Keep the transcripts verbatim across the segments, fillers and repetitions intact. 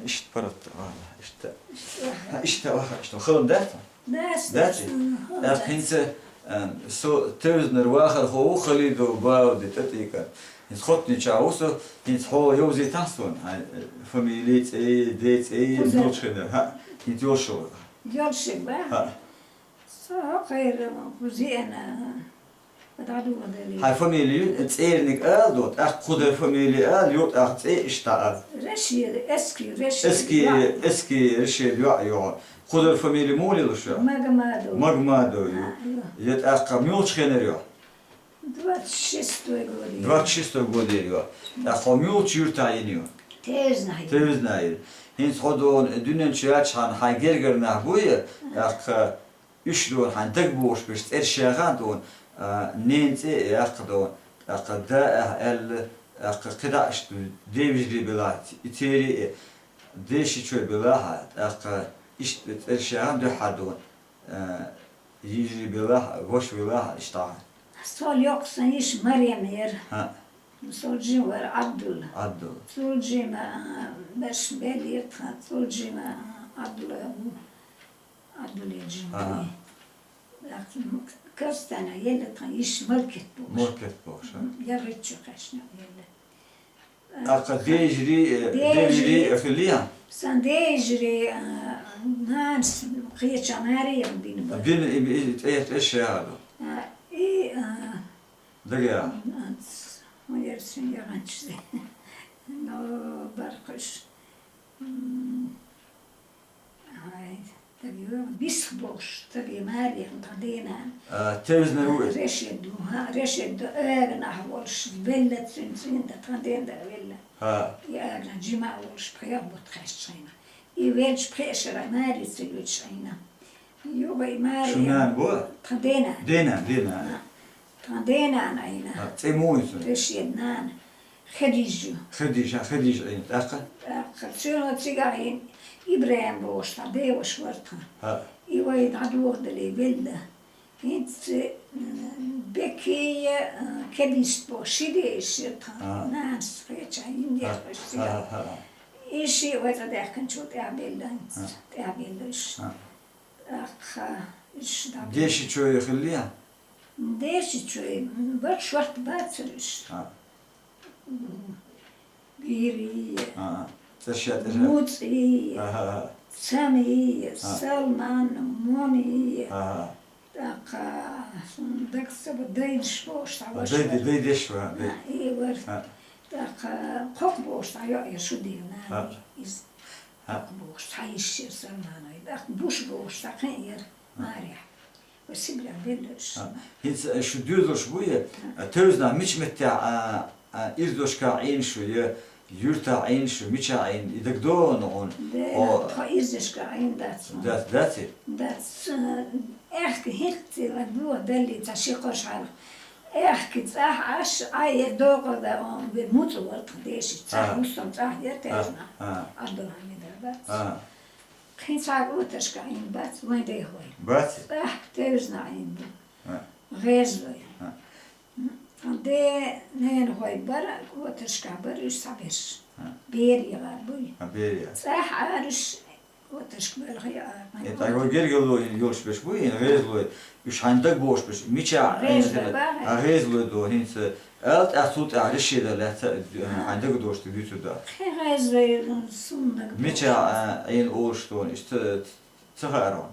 Иштта паргӀата, а, иштта. Ха, иштта ваха, иштта. Халон дац? Дац, дац. Дац? Мгм, дац. ТӀаккха хӀинца, а, со тевзнар вахар хов ву Халидов Бауди тӀатӀийка. ХӀинца хоттанча ву со, хӀинца хьо йовзийтахь сона, хьайн, э, фамили, цӀе, ден цӀе, Куза. Йолчхенар. Ха, хӀинца йолчхьа. Йолчхьа, ба? Ха. Со хӀокхайра кузена. Хьай фамили цӀерниг ала, до, тӀаккха кхузара фамили ала, ю, тӀаккха цӀе иштта ала. Рашид, Эски, Рашид, Эски, йоӀ. Эски, Рашид, йоӀ, йоӀ. Кхузара фамили муха лелаш ю? Магомадов. Магомадов ю. А, ю. Я тӀаккха муьлхачу хенара ю? Двадцать шестой год ю. Двадцать шестой год ю. ТӀаккха хьо муьлхачу юьртахь йина ю? Тевзна йина. Тевзна йина. ХӀинца хьо, до, дуьнен чу яьлчхьана хьайн гергара нах буй, тӀаккха уьш, до, хьайн дагабогӀуш берш цӀераш яхана, до, а, ненан цӀе а яккха, до, тӀаккха да а аьлла, тӀаккха кхидӀа иштта девежарий белахь, и церий а, дешичой белахь, тӀаккха иштта цӀераш яхана дуьххьара, до, а, йижарий белахь, ваша велахь, иштта. Сол йоккха сан йиша Марем яра. ХӀаъ. Сол жима вара Ӏабдулла. Ӏабдулла. Сол жима, а, берш белира тхан, сол жима, а, Ӏабдулла ву. Ӏабдуллин жима. Ага. Керстанна елла тхан йиша Малкет бохуш. Малкет бохуш, а? Мгм. ЯргӀитта чу кхаьчна елла. ТӀаккха дежарий, э, девежарий, девежарий хилла? Сан девежарий, а, нанас кхеча маре ян бина бара. Бина, и, и, тӀе, тӀе шагӀа ду. А, и, а, Дага. Ма яра цуьнан яханча. Но, баркхуш. М, ай, дага йогӀу, бисх бохуш, дага маре ян тхан денана. А, тевзна ву? Решет ду, ха, Решет ду, эгнахь волуш, велла цуьнан цӀийнда тхан ден дара велла. ХӀаъ. И эгнахь жима а волуш, пхьегӀа бутт кхаьччахьийна. И велча пхеа шера маре ца йоьдуш Ӏийна. Юха и маре. Шун нана бу? Тхан денана. Денана, денана. Тхан денана Ӏийна. А, цӀе муха ю цуьнан? Решет нана. Хадижа ю. Хадижа, а, Хадижа Ӏийна. ТӀаккха? ТӀаккха цуьнан цигахь Ибрахим бохуш цхьа деваша вара тхан. ХӀаъ. И вай дӀадохадале велла. ХӀинца, м, Бекия, а, Кадист бохуш ши деваша яра тхан. А. Нанас кхеча, хӀинца яра ши. А, а, а. И шиъ вай цӀа даьхкинчул тӀаьхьа белла хӀинца. А. ТӀаьхьа белла уьш. А. ТӀаккха уьш дӀа. Дешичой хилла? Дешичой, м, бара, шортта бацара уьш. А. М, Бийрий. А. ЦӀераш яра? МуцӀий. А, а, а. Цамий. А. Салман, Момий. А, а. ТӀаккха, м, дага ца бу, Дайдеш бохуш цхьа ваша вара. Дайде-, Дайдеш вара, Дай. А, и вара. А. ТӀаккха Кхокх бохуш цхьа йоӀ яра шу дийна, а, нана. Иза. А. Кхокх бохуш цхьа йиша яра Салманой. ТӀаккха Буш бохуш цхьа кхин а яра, а, марехь. Вай Сибрехь белла уьш. А. ХӀинца, э, шу доьзалш буй, а, тевзна мича меттехь, а, а, ирзашкахь Ӏийна шу, я юьртахь Ӏийна шу, мичахь Ӏийна, и дагадогӀу хьуна? Дера, хьо тхо ирзашкахь Ӏийна дац хьуна. Дац, дац и? Дац, э, аьхка хӀинцца ладогӀа далли цхьа ши-кхо шо хьалха. Аьхка цӀахь Ӏаш, Ӏай докъал да, он, ве муцӀа вара тхан дешича, цӀахь, а, хӀусам цӀахь яра тевзна. А, а. Ӏабдулхьамид а бац. А. Кхин цхьа а оташка Ӏийна бац, вайн дехой. Бац? ЦӀахь тевзна Ӏийна ду. А. ГӀезлой. А. Тхан ден ненахой бара, оташка бара уьш цхьаберш. А. Бере гӀар буй. А, бере. ЦӀахь Ӏараш оташка белхий а. Э, тӀаккха гергарло йолуш берш буй, гӀезлой. Уьш хьайн дагабогӀуш берш. Мича гӀезлой, а, гӀезлой ду, хӀинца. Ала тӀаьхьа цул тӀаьхьа Решеда лаьцна, э, хьайн дагадогӀуш ду, дуьйцур ду. Кхин гӀезлой, м, суна дага. Мича, а, Ӏийна олуш ду, иштта ца, ца хаьара хьуна?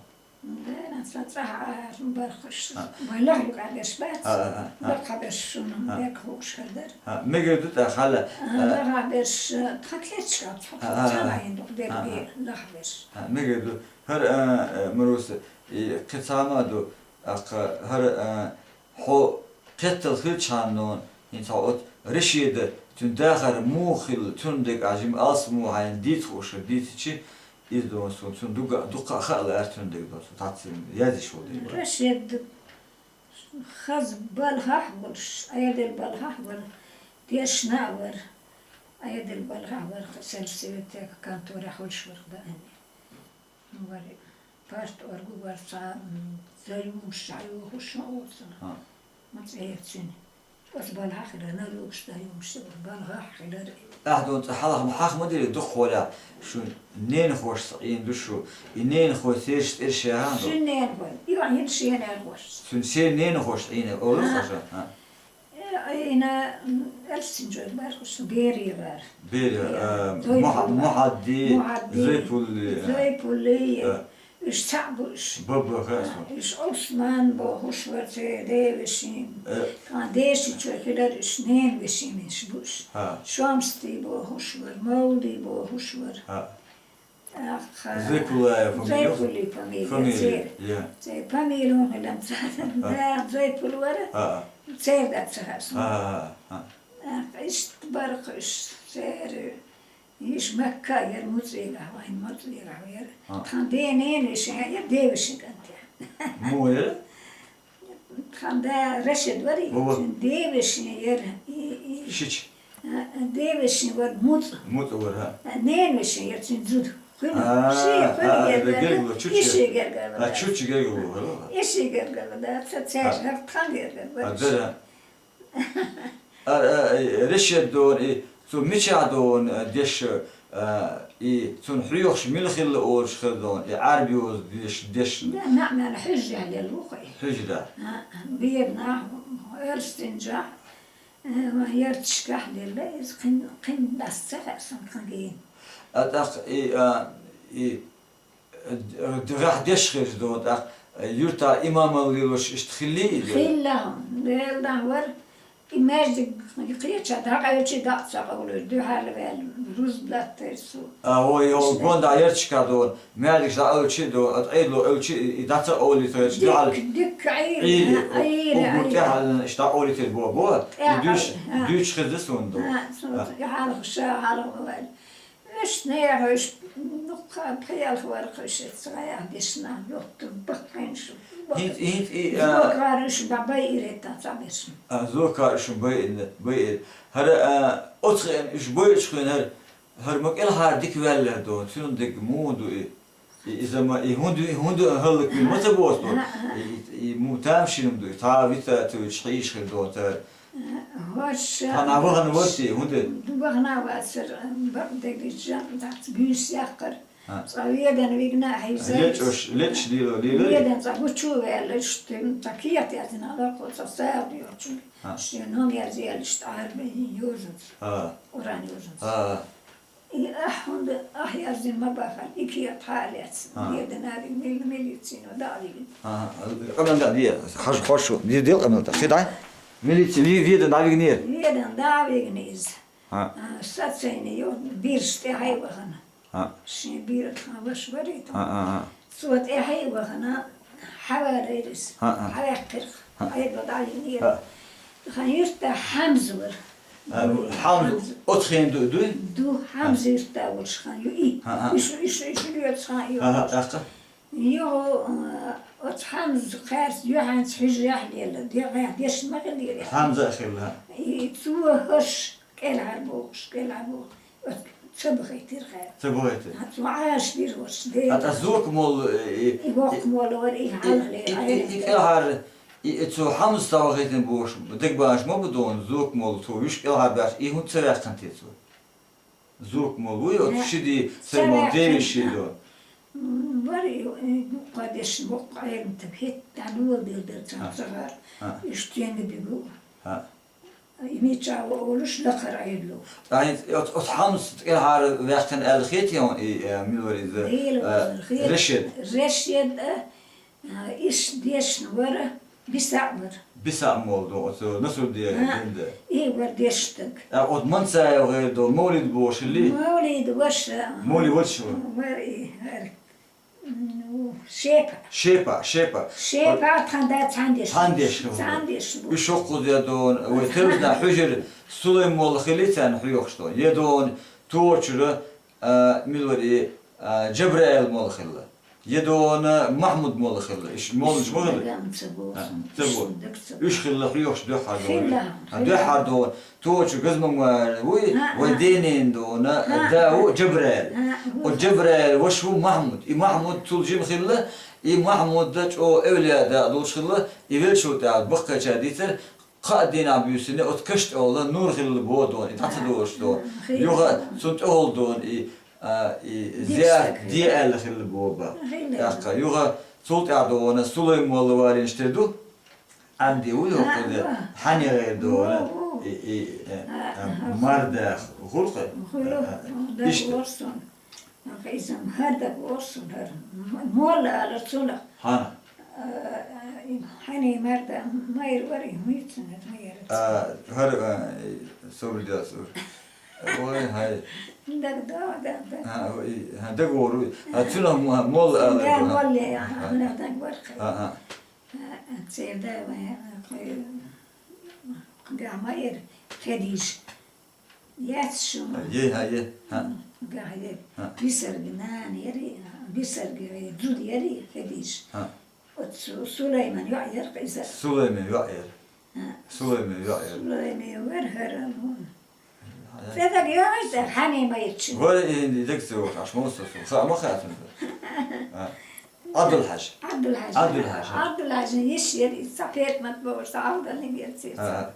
Дера, сан цӀахь Ӏараш бархаш. А. Вай лахьа юкъа берш бац? А, а, а, а. Лакха берш шуна, а, берг хууш хир дара. А, мегар ду тӀаккха хьала, а, а, лахьа берш, тхан клетчка, а, а, а, цхьа, а, цхьа а, ма йина ду, берг, а, а, лахьа берш. А, мегар ду. ХӀара, а, а, Маруса, и кхин цхьа ма ду, тӀаккха хӀара, а, хьо кхеттал хилчхьана, хӀинца хьо оцу Решеда, цуьнан дахар муха хилла, цуьнан дегӀ а жима алсам ву хьайна дийца хууш хир дийцичи, иза ду суна, цунна дукха, дукха а хаа лаьара цуьнан дегӀ ду суна, цхьацца язйиш волу дегӀ ду. Решеда хаза балхахь а волуш, Ӏедал балхахь а вара, дешна а вара, Ӏедал балхахь а вара, сельсоветехь конторехь хуьлуш вара даима. Вара, парторг ву вара, цхьа, м, заюмаш схьайохуш ма оцу. А. Ма цӀе яцина. Оцу балхьа хилар, на лугуш да юмаш, балхьа хилар. Ахьа дон цӀа хьалха ма хьаха ма дерриг дукха хьолехь, шун ненахошца Ӏийна ду шу, и ненахой сераш тӀера шаьхьа ду. Шун ненахой, и Ӏийна шен ненахошца. Цуьнан сен ненахошца Ӏийна, олура хаша? Э, Ӏийна, м, Элстинчуьра бархӀуш берий вара. Бери, э, Зайпулла. Мухьа-, Мухьадди, Мухьадди, Зайпулли, э. Зайпулли, э. Уьш цхьаъ бу уьш. Баба, хасо. Уьш Ӏусман бохуш вара церан девешин. Э. Тхан дешичуьра хилар уьш, ненавешин уьш бу уьш. Ха. Шомсти бохуш вара, Мовли бохуш вара. Ха. Аха. Зайпуллаев фамилия? Зайпулли фамилия, фамилия, церан. Я. Церан фамилия хӀун хилла царна? Ха. Да, Зайпул вара. Ха. Церан дац ца хасна. Ха, ха, ха. Аха, иштта бархӀуш церан. Иш Макка яр, МуцӀигахь вайн, МуцӀигахь яр. А. Тхан денен вешин яр, девешин кӀант яр. Муха яр? Тхан да Рашид вари, ва, ва. Цуьнан девешин яр, и, и. Шича. А, а, девешин вар МуцӀ. МуцӀ вар, а. А, ненвешин яр цуьнан зуда. Хуьлу. А, ши, хуьлу а, гергарло, гергарло, чучу иши гергар. Гергарло, а, да. Чучу гергарло, ва, ва. Иши гергарло, да, ца, ца, а. Тхан гергар, а, вари. Дара. А, а, э, Рашид дон, и цо мичахь дон, э, деш, э, и цунна хьоьхуш мила хилла олуш хир дон, и Ӏарбий йоза деш, деш. Да, маьӀна хьуьжрехь лелла ву кху и. Хьуьжрехь. А, а, беднахь, Элстинчохь, э, ярташкахь лелла, иза кхин, кхин дац ца хаьа сан кхин гена. А тӀаккха и, а, и Д-, дагахь деш хилча дон, тӀаккха юьртахь имамалла лелош иштта хилли и дела? Хилла хьуна, Делан вара. И маьждиг кхеча дӀакъевлчи дӀа ца къовлуьйту, дуьхьал ваьлла, рузба латтайра цо. А, хӀой, хӀой, гонда ярташка дон, маьждигаш дӀакъевлчи дон, ат Ӏедало кхевлчи, и, и дӀа ца къовлуьйту, дика, дуьхьал дика Ӏийли, Ӏийли, у-, уггар Ӏийли. ТӀехьа иштта дӀакъовлуьйтур бо, бо. И тӀехьа дуьйш, а. Дуьйш хеза суна дон. А, цо, а. Хьалха ша, хьалха ваьлла. Уьш нехан, уьш, ну, кхаба хелха вара кхуьш, эццахь яха дешна, йоттур баккхийна шу. ХӀинца, хӀинца и, а, зокар уьш бан байира хӀетта цхьа дешна. А, зокар уьш байина, байира. ХӀара, а, оцу хенахь уьш байчу хенахь хӀара, хӀара ма кӀелхьара дика ваьллера дон, цуьнан дерг муха ду и? И, иза ма, и хӀунда, и хӀунда хӀаллаквина ма ца боху дон? А, а. И, и, и муха тамашийна ду, и цхьа а вита а ца виташ хьийша хир дон цара. ХӀорш, хьан а вахана варти, хӀунда? Вахана вацар, бакъдерг дича, дац буьйса яккхар. А. Цкъа ведан вигна а хьийзай. Лечуш, лечуш лело, лело. Ведан цкъа гучу ваьлла, иштта, цкъа кехат яздина, лакхо цкъа сагӀа йолчу. А. Шен нум язъелла, иштта Ӏарбий йозанца. А. Къуръан йозанца. А. И ахь хӀунда, ахь яздина ма бахана, и кехат хьа а лаьцна, а. Ведан а вигна, мили-, милицино дӀа а вигна. А, къамел дӀа де, хьажа хьош шу, де, дел къамел дӀа, хи дай? Милици, ве-, ведан дӀа вигнера? Ведан дӀа а вигна иза. А. А, сацайна йо, бирш тӀе хьай вахана. А. Шен бира тхан ваша варий тхан. А, а, а. Цо тӀе хьай вахана, хьаварайра иза. А, а. Хьаваьккхира. А. Хьайба дӀа вигнера. А. Тхан юьртда Хьамза вара. А, Хьамза. Хьамза. Оцу хенахь ду, дуй? Ду, Хьамза юьртда волуш хан ю и. А, а. Уьш, уьш, уьш лоьцу хан ю. А, а, тӀаккха? Юху, а, оцу Хьамза кхаьрца юьхьанца хьуьжрехь лелла, дегӀехь дешна ма хиллера. Хьамза а хилла. И цо хӀорш кӀелхьарбохуш, кӀелхьарбохуш. Оцу ца бахийтира кхаьрца. Ца бахийтира. А, цо Ӏаш бира хӀорш, дера. А, тӀа зока молла, и, и, и воккха молла вара, и, и, хьалха лера, и, и, и, кӀелхьара, и, и цо Хьамза ца вахийтина бохуш, дегабанаш ма бу дона, зока молла цо, вуьш кӀелхьарбаьхча, и хӀунда ца ваьккхина те цо? Зока молла вуй, оцу ши де, ца ваьккхина, девешин де. М, вара и, и, дуккха дешна, боккха Ӏеламстаг, хӀетта дӀа лола дер дара царна цагӀар. А. Уьш тенга бигу. А. И мича ву олуш лакхара Ӏедало. Ткъа хӀинца оцу, оцу Хьамза кӀелхьара ваьккхина аьлла хетий хьуна и, э, мила вара иза, Дела, э, вазар, хета. Решет? Решет, э, а, иш дешна вара, Бисаъ вара. Бисаъ молла ду, оцу Насруддин, а, динда. И вара дешна стаг. А, оцу Манцаев гӀайра ду, Мовлид бохуш хилли? Мовлид ваша. Мовлид ваша вара. Вара и, вара. Ну, Шепа. Шепа, Шепа. Шепа, тхан да цхьана дешна. Цхьана дешна вара. Цхьана дешна вара. Уьш хӀокхуза я дона, вай Телзна хьуьжар Сулайм молла хилли царна хьоьхуш дона. Я дона Торчура, а, мила вара и, а, Джабраил молла хилла. Я дона Махьмуд молла хилла. Уьш моллаш ма хилла? Ца боху. А, ца боху. Уьш хилла хьоьхуш дуьххьара дона. Хилла. А, дуьххьара дона. Торчу Газмамар вуй, а, вай, а, денен дона, а, да ву Джабраил. А, а, оцу Джабраил ваша ву Махьмуд. И Махьмуд цул жима хилла, и Махьмуда чӀогӀа эвлия да долуш хилла, и веллачул тӀаьхьа баккхийчара дийцар, кхаа дийнахь буьйсанна оцу каш тӀехула нур хилла боху дона, и дӀа ца долуш дона. Хилла. Юха цунна тӀехула дона и, а, и зерат де аьлла хилла боху бан. Хилла. ТӀаккха юха цул тӀаьхьа дона Сулайм-молла валийна тера ду. Ӏамди ву йоху, хьан гӀайр дона? И, и, э, э, марда хуьлу кху? Хуьлу. Иштта. Иза хӀара дагавора суна хӀара. М-, молла алара цунах. Хьан? Э, э, хьан и марда, майра вара и, хӀуьйцу хӀара майра? А, хӀара, а, и, собар де, собар. Ой, хьай. Дага, дага, дага. А, ой, хьан дагавора ву. А, цунах мо-, молла алара. Да, молла, а, хьан дагавора. А, а. А, а, церан да вайн, а, кху, гахь ма эр, Хадижа. Яц шуна. Хьан, е, хьан, е, хьан. Гахь е. Хьан. Бисарга нана яри, Бисарга зуда яри Хадижа. Хьан. Оцу Сулайман йоӀ яра иза. Сулайман йоӀ яра. Хьан. Сулайман йоӀ яра. Сулайман вара хӀара. Хьан. Церан дага йогӀий церан, хьан ма йичи. Вара и дага ца воху, аш мо со, со, ха, ма хаьа цунна. Хьан. Ӏабдул-Хьажа. Ӏабдул-Хьажа. Ӏабдул-Хьажа. Ӏабдул-Хьажа йиш яра, и цхьа Петмат бохуш, цхьа Ӏабдулла яра церан. А.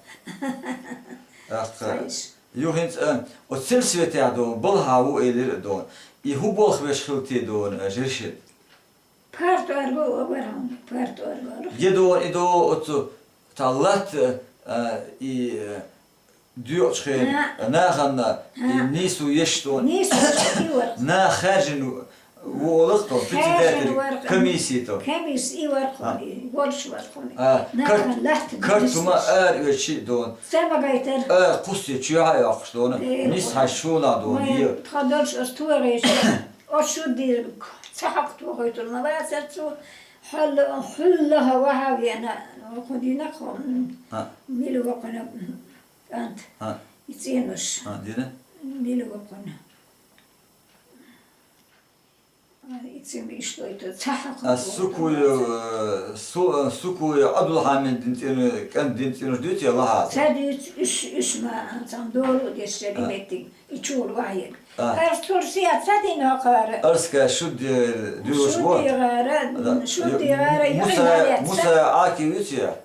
Ах, ца. Ца йиш. Ю хӀинца, а, оцу сельсоветехь дона, балхахь ву элира дона. И хӀун болх беш хилла те дона, а, Жершит? Партор ву, вара хьуна, партор вара. Е дона, и дона оцу, тхан латта, а, и, а, доькъучу хенахь нахана и нийсо еш дона. Нийсо еш и вара. Нах хаьржина ву олу-кх тхо, председатель комиссии тхо. Комисси и вара хьуна, и волуш вара хьуна. А, нахана латта карт-, карт хӀума ара оьцуш и дона. Ца ма гайтара. А, кхуссий чоьхьа а йоккхуш дона. Э, нийса хьайн шуна дона. Вай, е. Тхо долуш ас тохийша, оцу шуддийриг ца хьакха тохуьйтур ма вацара цо. Хьалла, хьуллаха ваха веана, хӀун дина-кх хьо, м, мила ву кхуьнан, м, кӀант. И цӀенош. Дина? Мила ву кхуьнан. И цӀена иштта ойту, ца хьакха. А, Сукуев, э, Су-, э, Сукуев Ӏабдулхьамид дин цӀена, кӀант дин цӀенош дуьйцу я лахьа? Ца дуьйцу, уьш, уьш ма, цхьана долу деш шаьрган меттиг, и чула вахьег. А. Арс Турция ца дина хӀокхара. Арска шуддера дуьйцуш бу? Шуддера, шуддера, Муса, Муса Ӏаки вуьйцу я?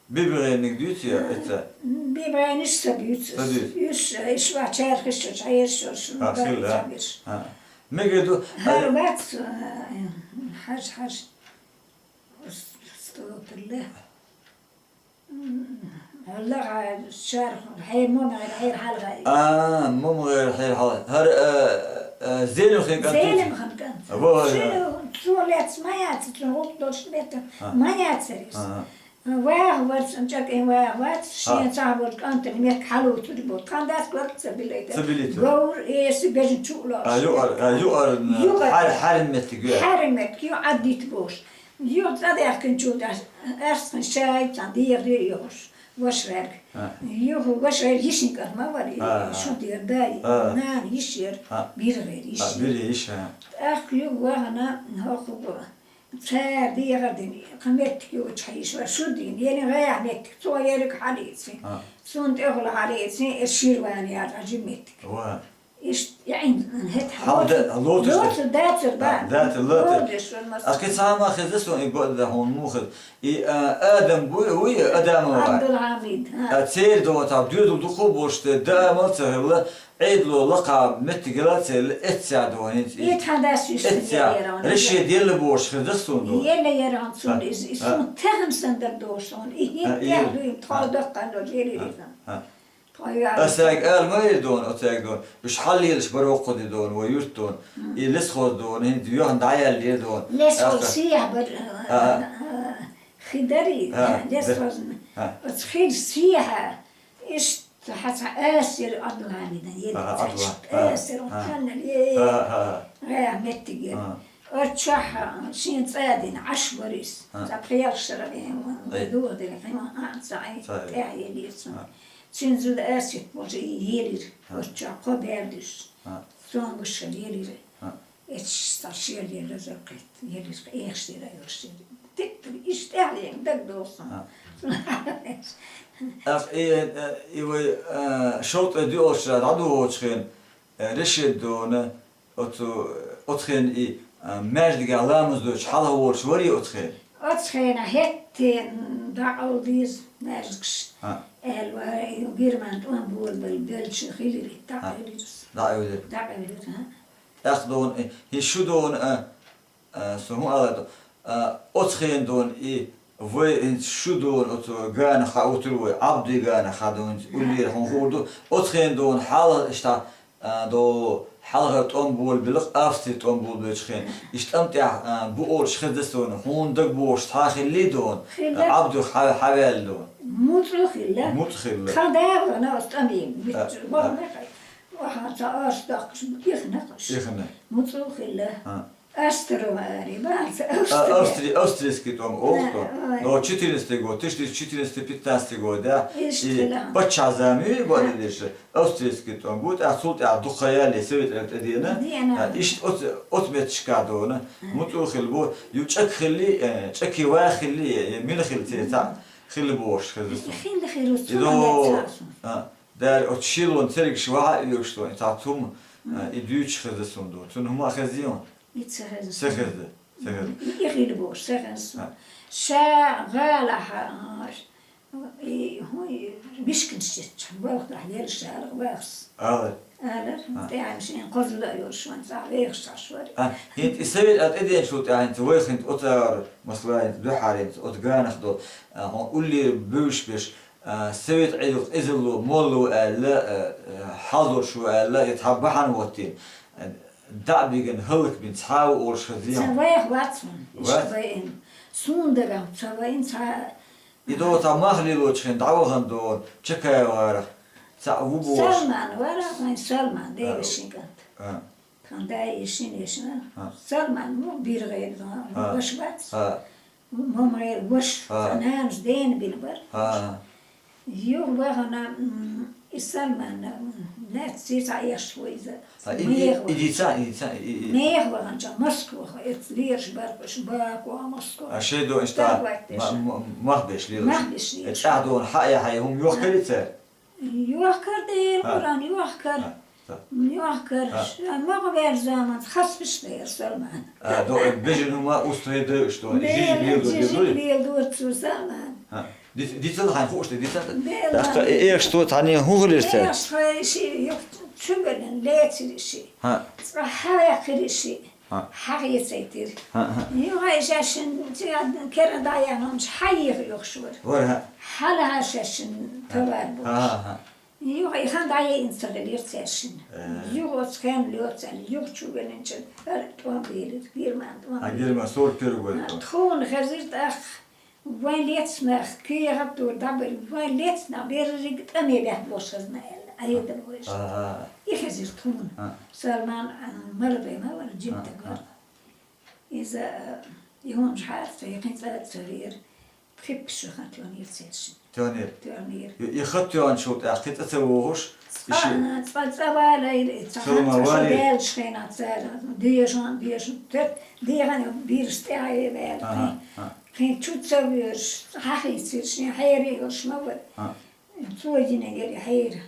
БибгӀениг дуьйцу я, эца? БибгӀенаш ца дуьйцу. Ца дуьйцу. Уьш, уьш ва чархиш чу, чхьаерш чу, шуна. А, хилла, а? А. Мегар ду. ХӀара вац, а, хьаж, хьаж. Астагфирулла. М, Аллах, а, чарх, хье, мон, хье, хьалха. А, мон, хье, хьалха. ХӀара, а, а, Зелимхан кӀант. Зелимхан кӀант. Во, во. Цо лаьцна ма яц, цо гӀуллакх долуш метта ма яцара иза. А. Ваха вара цунна, чӀаккхен ваха вац, шен цхьа волчу кӀантана меттиг хьалуцур бу. Тхан дас гӀуллакх ца билийта. Ца билийта. Говр, эса, бежан чу а лоруш. А, юкъара, а, юкъара, юкъара. Хьар-, хьарам меттиг ю. Хьарам меттиг ю, Ӏаддита бохуш. Юха цӀа даьхкинчул тӀаьхьа, аьрцхин шай, цхьа дегӀ де йохуш, ваша верг. А. Юха ваша верг йишин кӀант ма вара, и шуддера дай, нана йиш яра, биргӀера йиш яра. А, биргӀера йиш, а. ТӀаккха юха вахана, хӀокху Цара дехар дина, кхин меттиг йоцуш хьийзаш вара, шу дийна, елла гӀайгӀа меттиг, цо ерриг хьалийцина. А. Цунна тӀехула хьалийцина, и ширван яра жима меттиг. Ва. Иштта, яӀин, хӀета хьалда-, лоцуш да-, лоцуш дацар бан. А, дацар, лоцуш. Лоцуш вара маса. Ас кхин цхьа хӀума хеза суна, и бакъда хьуна муха хеза. И, а, Адам буй, вуй, Адам вай. Абдулхьамид, а. А, церан догӀу тӀехь доьзал дукха болуш те, Дала мал ца хилла, Ӏедало лакха меттиг яла ца елла, эццехь ду хӀинца иза. И тхан дас вуьшта эццехь. Яра хьуна. Реше делла бохуш хеза суна ду. Елла яра хьуна цунна иза. И суна тахана санна дагадогӀуш суна. И хӀинца тӀехь дуьйна тхо даккха долу елира иза. Тхо юьхь. Ас цаьрга ала ма вара дона, оцаьрга дона. Уьш хьаллелаш бара воккху де дона, вай юьрт дона. И лесхоз дона, хӀинца юьхна дӀаяьллера дона. Лесхоз сехьа бара, а, а, хи дарий, лесхозна. Оцу хир сехьа. Иштта Ца хьан цхьа асар Ӏадван мидан, ага, елла ца Ӏадван, иштта ага, асар, ага, ханна, е, ага, ага, гӀа меттиг яра. Ага. Оцу чохь шен цӀа дина Ӏаш вара иза. Ага. Цхьа пхи-ялх шара вен ван, ай, дугӀа дерг хьиман а ца Ӏай, ца Ӏай, тӀаьхьа елира цунна. Ага. Цуьнан зуда Асет болчу и елира. Ага. Оцу чохь кхо бер дуьсуш. Ага. Цунна гуш елира. Ага. Эцаш цхьа шел елла зовкхетта, елира, эхаш дира йолуш дира. Титтара иштта тӀаьхьа дагадогӀу суна. А. Ах, и, э, и вай, э, шовтӀе дуьйолчара дӀадугӀучу хен, э, Решет дона, оцу, оцу хен и, э, маьждигехь ламаз дойтуш хьалха волуш варий оцу хен? Оцу хенахь хӀетта Те, дӀакъовла деза маьждигаш. ХӀаъ. Аьлла, вай, герман тӀом болабала белча хилира, хӀаъ, дӀакъевлира. ДӀакъевлира. ДӀакъевлира, хӀаъ. ТӀаккха дона, э, хӀинца шу дона, а, а, со хӀун ала ду, а, оцу хенахь дона и вай хӀинца шу дона оцу ганах хьаоттур вай, Ӏабдуй ганах хьадона, уллера хьуна хуур ду, оцу хенахь дона хьалха иштта, а, до хьалхара тӀом болабелла, Австри тӀом болабеллачу хенахь. Иштта тӀам тӀехь, а, бу олуш хезна суна, хьуна дагабогӀуш цхьа а хиллий дона? Хилла. Ӏабдух хьа-, хьаваьлла дона? МуцӀа хилла. МуцӀа хилла. Тхан да вахана оцу тӀаме, а, мичча а, вахана кхай. Вахана цхьа орца доккхуш, ихна кхуш. Ихна. МуцӀа хилла. А. Австро-Венгри, бац, а, Австри. Австри-, австрийский тӀом, ох, да, тӀом. Ой. Но четырнадцатый год, тысяча девятьсот четырнадцатый-пятнадцатый год, да? Иштта и хилла. Паччахьа зама ю, баьлла деза, австрийский тӀом бу, тӀаккха цул тӀаьхьа дукха ха яьлла, Совет Ӏедал тӀедеана. Деана. А, иштта оцу, оцу меттигашка дона, муцӀа хилла бу, ю чӀаг хиллий, э, чӀаги ваха хиллий, э, мила хилла церан цхьаъ хилла бохуш хезна суна. Хилла хир, и цунах до, лаьцна суна. А, дара оцу шелон цергаш вахьа а оьгуш дона, и цхьа цум, а, и дуьйцуш хезна суна дона. Цунна хӀума а хезний хьуна? И ца хезна. Ца хезна, ца хезна. И, и хилла бохуш, ца хезна. А. Ша гӀалахь, а, и, хӀун, и, мисканаш чечча, балхахь елла шарах вахас. Алар. Алар, а, тӀехьа шен кхозла а йолуш ван, цхьа вехаш цхьаш вара. А, хӀинца и Совет Ӏедал тӀеденачул тӀаьхьа хӀинца вай хӀинца оцара, масала, хӀинца дуьхьара хӀинца оцу ганах долу, а, хьуна уллера бевзаш берш, а, Совет Ӏедал къизалло молла ву аьлла, а, а, хьалдолуш ву аьлла, я цхьа бахьана хӀоттийна, а, дӀа а бигина, хӀаллакбина цхьа а ву олуш хезний хьуна? Ца вайх вац хьуна. Вац? Иштта вайна. Суна дагахь ца вайна, цхьа. И догӀу цхьа мах лелочу хенахь дӀавахана догӀу ЧакаевгӀарах цхьаъ ву бохуш. Салман вара, вайн Салман, а, девашин кӀант. А. Тхан дай и шина ешна. А. Салман ву биргӀе, а, ваша вац. А. МамгӀе ваша, а, нанас дена бина бара. А. Юха вахана, м, и Салман, м, лаьцна цхьа еш ву иза. А, и, и, меха и вахана. Дийца, и дийца, и, и. Меха вахана, ча Москва, эц лераш баркаш, Баку, Москва. А шайн до иштта ма-, ма-, мах беш лелаш. Мах беш лелаш. Э, чӀагӀдона хьа а яхье, хӀума йохкари цара? Йохкар дера, а, Куран, йохкар. А. Йохкар, а, ша ма гӀо вер заман, хасбиш дер Салман. А, до, бежин хӀума устагӀий дойуш до, жижиг лело дезуй? Жижиг лело цу Салман. А, диц-, дицал хьайн хууш де, дицал? Бела. ТӀаккха э-, эш то цхьаьна хӀун хилира цара? Эш хай ши, юх чу белин, леци ши. А. Цкъа хьавекхири ши. А. ХьагӀ ецайтира. А, а. Юха шаьшшин, кера дӀаяхьа хӀумаш хьайийха юхаш вара. Вара, а. Хьалха шаьшшин товар бу. А, а, а. Юха и хан дӀаейна ца хилира цаьршинна. Э. Юха оцу хенна лоьцу аьлла, юха чу венначун ара тӀом белира, гирман тӀом. А, гирман, сорок первый год. А, тхуна хезира тӀаккха, вайн лецнах кехат дур дӀабар, вайн лецнах берриг тӀаме бехк бошхазна аьлла, Ӏедал вайша. Ага. И хезира тхуна. А. Салман, а, молодой ма вара, жимтаг вара. А, а. Иза, а, и хӀумаш хьарца, и кхин цӀа а ца веара. Пхи-пхи шо хан тоьхнера цаьршинна. Тоьхнера? Тоьхнера. И, и хатта тоьхначул тӀаьхьа кхин цӀа ца вогӀуш, и ши- Цкъа, цкъа, цкъа валайра, и цхьа хан цхьа шо валийра. Даьллачу хенахь цара, дешан, дешан, тӀе, дегӀан бирс тӀаьхье ваьлла, ага, кхин, ага, кхин чу ца воьраш, хьахийцира, шен хьерий йолуш ма вара. Ага. Цо йина яра и хьера.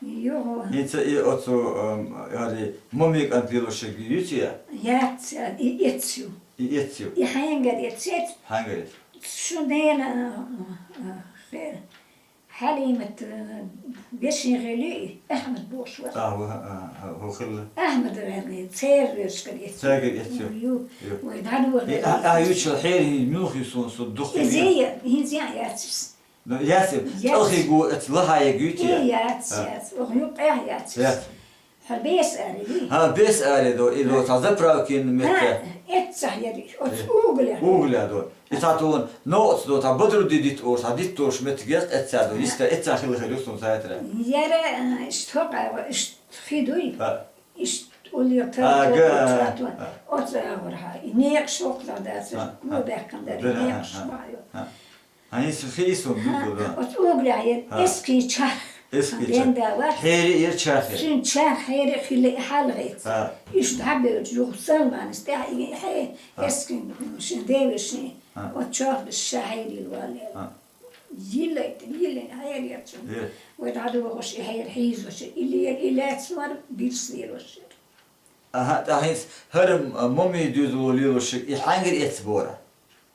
Юха. ХӀинца и оцу, ам, гӀари, Мамин кӀант лелошиг юьйцу я? Яц, и эц ю. И эц ю. И хьенгар эц, эц. Хьенгар эц. Шу дена, а, а, хер. Хьалимат, а, вешин хилла и, Ахьмад бохуш вара. А, ва-, а, а, хӀу хилла. Ахьмад ваьрни, церан вешкар эц. Церан эц ю. Ю. Ю. Вай дӀадур. И, а, а, юьйцу хьера хӀинца муьлха ю суна, со дукха. Иза я, хӀинца ян яц иза. Ну, яц, яц. ЧӀалхе гу, эц лахьа я гуьйти я? Э, яц, а, яц. Ох, юккъехь яц. Яц. Хьо бес ари? ХӀа, бес ари до, и до, цхьа заправкин метте. ХӀа, эццахь яри, оцу, э, угля. Угля до. И цхьа тун, но оцу до, цхьа бадру ди дит ор, цхьа дит торш меттиг яц, эццахь до, йиста, эццахь хила хир юстун сайтра. Яра, э, ишт хокъа, ишт хи дуй. А. Ишт улле, а, тар, га, тар, а, тар, а. Оцу агӀор хьа. И некъаш хокъа дац, а, а, го баьккхина дара, дара, некъаш, а, а, ма йо. А. Хьан йиса хи йиса хӀума ду, да? Оцу угля яр, а, эски чарх. Эски чарх. Генда вац. Хьери яр чарх яр. Цуьнан чарх хьери хилла и хьалгӀиц. А. Уьш дӀабевлча, юха Салманас тӀехь и хье, а, эски шен девешин. А. Оцу чохь ша хьерийла валле. А. Йиллайта, йиллина хьери яр цуьнан. Е. Вай дӀадохуш и хьери хьийзош яр. И лела, и лаьцна вара, бирс лелош яр. Аха, тӀаккха хӀинца хӀара, а, Мамин дуьзало лелошиг, и хьаьнгара эцна бора?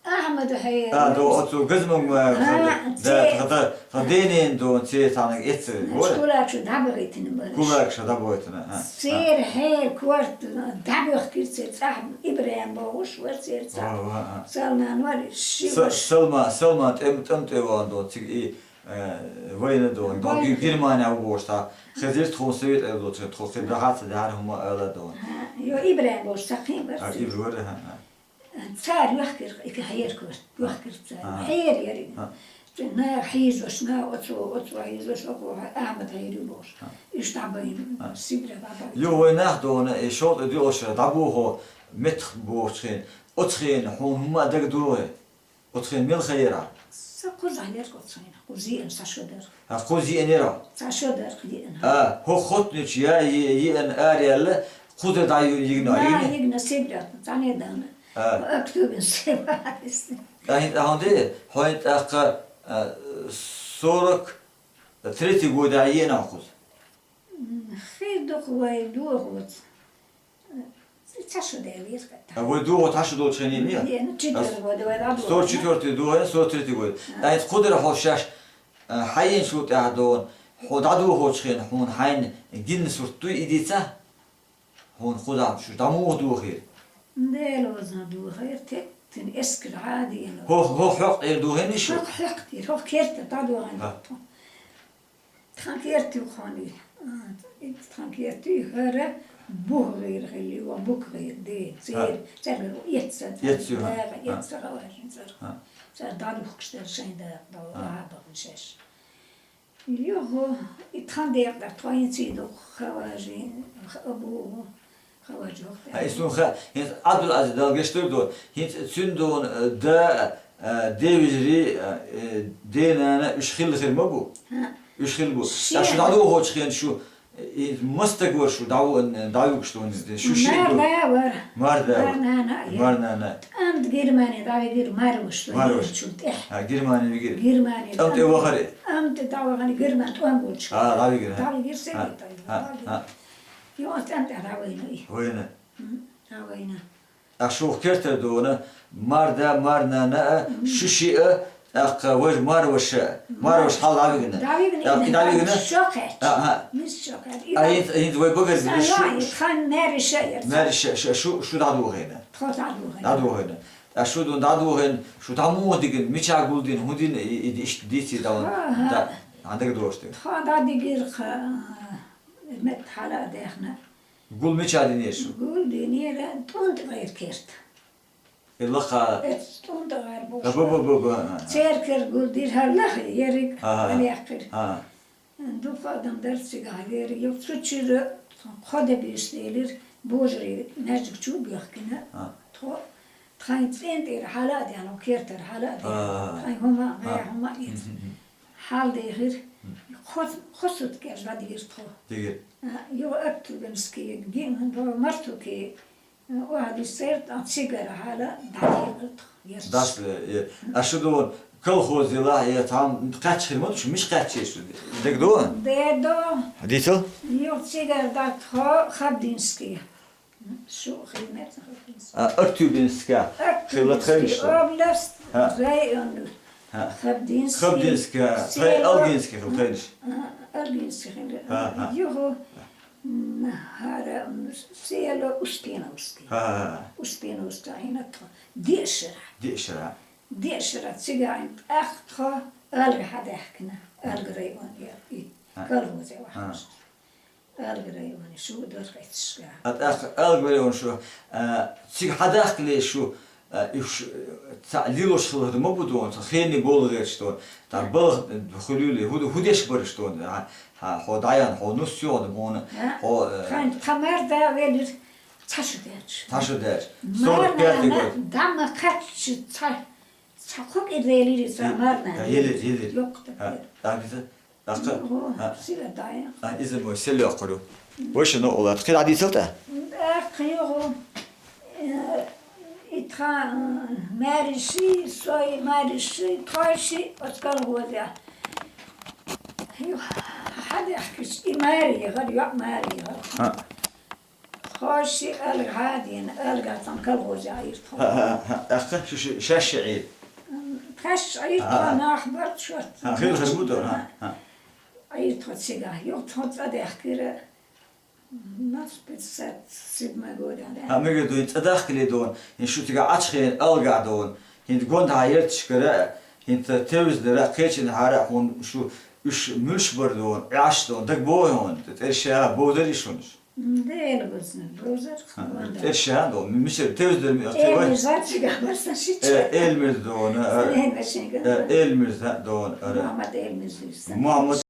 Ахьмада хье-, А, до оцу газманг ма А, хада, це- хада, хада, хаденен до, це цанаг эцэ, Наш гора? Кулак шу дабагайтын бара. Кулак шу дабагайтын, а, а. Цер хье корт дабах кир цер цах Ибраим богуш вар цер цах. Ва, ва, а. Салман вар ши Са-, ваш. Салма, Салма тем, тем те ван до, ци и, э, война до, до Война. Германия у бошта. Хезир тхо совет э до, тхо хи бахаца дар хума эла до. А, ё Ибраим бош сахин вар А, цер. Ибр вар, а, а. Цар юхкир, ика хьер кор, юхкир цар. Ага. Хьер яри. Ага. Цу на хьизош, на оцу, оцу хьизош, око Ахьмад хьери бош. Ага. Иш табай, Ага. Сибре баба. Ё, вай нах дона, э, шот ди ош, дабу хо, метх бошхин, оцхин, хун хума даг дуе. Оцхин мел хайра. Са куз хьер оцхин, кузи эн са шодар. А кузи эн ера. Са шодар кузи эн. А, хо хотнич я, е, е эн аряла, куз да ю, йигна, На, йигна. Йигна Сибре, цане дана. А. Актубин сева. Ахин, ахин де, хойн таха, а, сорок третий года йена хус. М, хир дох вай дугоц. Цашу де вир ката. А вай дугоц цашу дол чхени не? Йена четвёртый года вай ладу. Сорок четвёртый дугоц, сорок третий год. А. Ахин кудра хол шаш, а, хайин шу тя дон, хо даду хо чхен, хун хайн гин сурту идица. Хун худа шу даму духир. Делозна духир, те, тин эскир адино. Хо, хо, хо, эр духин ишу. Хо, хо, тир, хо, керта, та духин. Ха. Тхан керти хани. А, тхан керти хара бух гир хили, ва бук гир, де, Ха. Цер, цер, етса, Етсю, ха. Ха. Етса, гаважин, цер. Ха. Цер дадух кштер шайда, да, Ха. Ва, багын шеш. Його, и тхан дерда, тхоин цидо хаважи, абу, хаважи. А исун ха, хинц Абдул Азиз далгештур до, хинц цюндон, э, да, э, девижри, э, денана уж хил хир мабу? Ха. Уж хил бу. Ши. Я шу даду хоч хин шу, э, мастагор шу, дау, э, дау кштон, шу ши Мар бу. Да вар. Мар да. Мар нана, я. Мар нана. Амд Германия, да, Гер-, Марвуш, Марвуш. Чулт, эх. А, Германия вигир. Германия. Амд э вахаре. Амд да вахаре Герман, то ам гуч. А, да вигир. Да вигир се А, витали, а, да вигир. А. Ё, амд да война. Война. М, да война. А шух кертер дона, мар да, мар нана, Мгм. Шуши, а, Ах, вож мар вож, мар вож хал авигна. Давигна. Ах, давигна. Шокет. Ага. Мис шокет. А ин, ин вой богар Са бигна шу. Ла, хан мери ша ер. Мери ша, ша, шу, шу даду гена. Тхо даду гена. Даду гена. А шу дун даду ген, шу таму дигин, мича гулдин, худин, и, и, иш, дици даван. Ага. Да. Андак дошты. Тхо да дигир ха, мет хала дехна. Гул мича дин ешу. Гул дин ера, тунт гайр керт. Илла ха. Эцтун дагар бош. Ба, ба, ба, ба, ба. Церкер гулдир халлах ерик Ага. Алякир. Ага. Дух адам дарсига гери, ё цучир, хода бистелир, божри, нажик чуб яхкина. Ага. Тхо, тхайн центр хала дяно, кертер хала дяно. Ага. Тхайн хума, Ага. Гая хума ир. Мгм. Хал дехир, Мгм. Хос, хосут кеш ва дигир тхо. Дигир. А, ё актубинский, гин, ро мартуки, О, хадис сер, а, цигара хала, дали, ерс. Дас, э, э, а шу дон колхоз дела, э, там кач хирман, шу миш кач шу. Дег дон? Де до. Дисел? Ё цигар да тхо Хабдинский. Шу химет Хабдинский. А, Актюбинска. Актюбинский Хилат хенш. Область, Ха. Район. Ха. Хабдинский. Хабдинска, Село. Алгинский хилат хенш. А, Алгинский хилат. Ха, ха. Юго. М, хара, м, село Успеновский. Ха. Успеновская, и на то. Дешера. Дешера. Дешера, цыган, ах, тхо, Алга хадахкина. Алга район, я, и Ха. Колхозе Ха. Вахаш. Алга район, шу дорхетшка. Ат ах, Алга район шу, а, цыг хадахкле шу, А, иш, ца лилош хилар ма буду он, ца хени бол герштон. Та балх, э, хулюли, худ-, худеш барштон. А, ха, хо даян, хо нус сёд мона, А? Хо, э, Хан, хамар да велир, цашу дерч. Цашу дерч. Сорок пятый год. Дама кач, ца, ца хок и велир, ца Е-, марна. Да, еле, еле. Ёк, А, так. А, бизе? Аха. О, А. Сила дая. А, иза мой селё акуру. Больше но ола. Ты один целта? Да, кыйгу. Э, итха, э, мэриши, сой мэриши, тойши, оскал гозя. Ю, хадя киш, и мэри, гар, ю, мэри, гар. А. Тхо ши алга хьадийна, алга тхан колхозе Ӏийра тхо. ХӀа, хӀа, хӀа. ТӀаккха шу ши, шаьш ши Ӏийра. Тхаьш Ӏийра тхо, нах бар шортта. ХӀа, хила хаза бу тхо, хӀа, хӀа. Ӏийра тхо цигахь. Юха тхо цӀа даьхкира. Нас пятьдесят седьмой года, да. ХӀа, мегар ду, хӀинца цӀа дахкале дона, хӀинца шу цига Ӏачхена алгахь дона, хӀинца гондахьа ярташкара, хӀинца тевзанара, кхечанхьара хьуна шу уьш муьлш бар дона, Ӏаш дона, дагабогӀий хьуна, тӀера ша бовзарий шуна уьш? М, Дела бузна, бовзар. ТӀера ша дона, мисер тевзанара ми ахти вай? Элмирза цигахь бар сан шича. Э, Элмирза дона, ара. Сэн хӀенна шинга. Э, Элмирза дона, ара. Мухьаммад Элмирза виста. Мухьаммад